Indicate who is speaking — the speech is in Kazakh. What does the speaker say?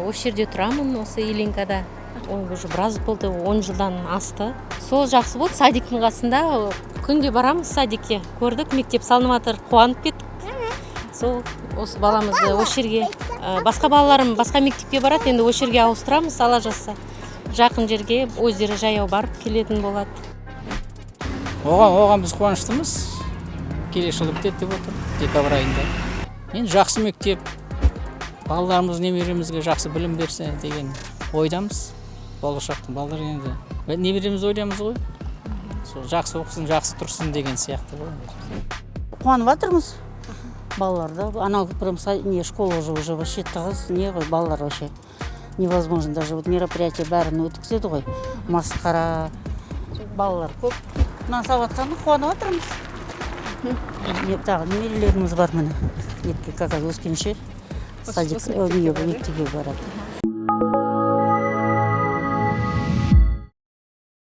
Speaker 1: Осы жерде тұрамын, осы Ильинкада. Ой, уже біраз болды, 10 жылдан асты. Сол жақсы болды, садиктің қасында. Күнде барамыз садикке. Көрдік, мектеп салынып жатыр, қуанып кеттік. Сол осы баламызды осы жерге, басқа балаларым басқа мектепке барады, енді осы жерге ауыстырамыз, ала жазса. Жақын жерге, өздері жаяу барып келетін болады.
Speaker 2: Оған біз қуаныштымыз. Келесі жылы бітеді деп отыр, декабрь айында. Енді жақсы мектеп, балаларымыз, немеремізге жақсы білім берсе деген ойдамыз. Болашақтың балалар енді немереміз ойлаймыз ғой, сол жақсы оқысын, жақсы тұрсын деген сияқты ғой.
Speaker 3: Қуанып жатырмыз. Балалар да анау прям не, школа уже вообще тығыз не ғой, балалар вообще невозможно, даже вот мероприятие бәрін өткізеді ғой, масқара, балалар көп. Мына салып жатқанына қуанып жатырмыз. Не, тағы немерелеріміз бар, міне, нетке как раз өскенше садик,
Speaker 4: Осы
Speaker 3: не,
Speaker 4: мектепке барады.
Speaker 3: Мектепке барады.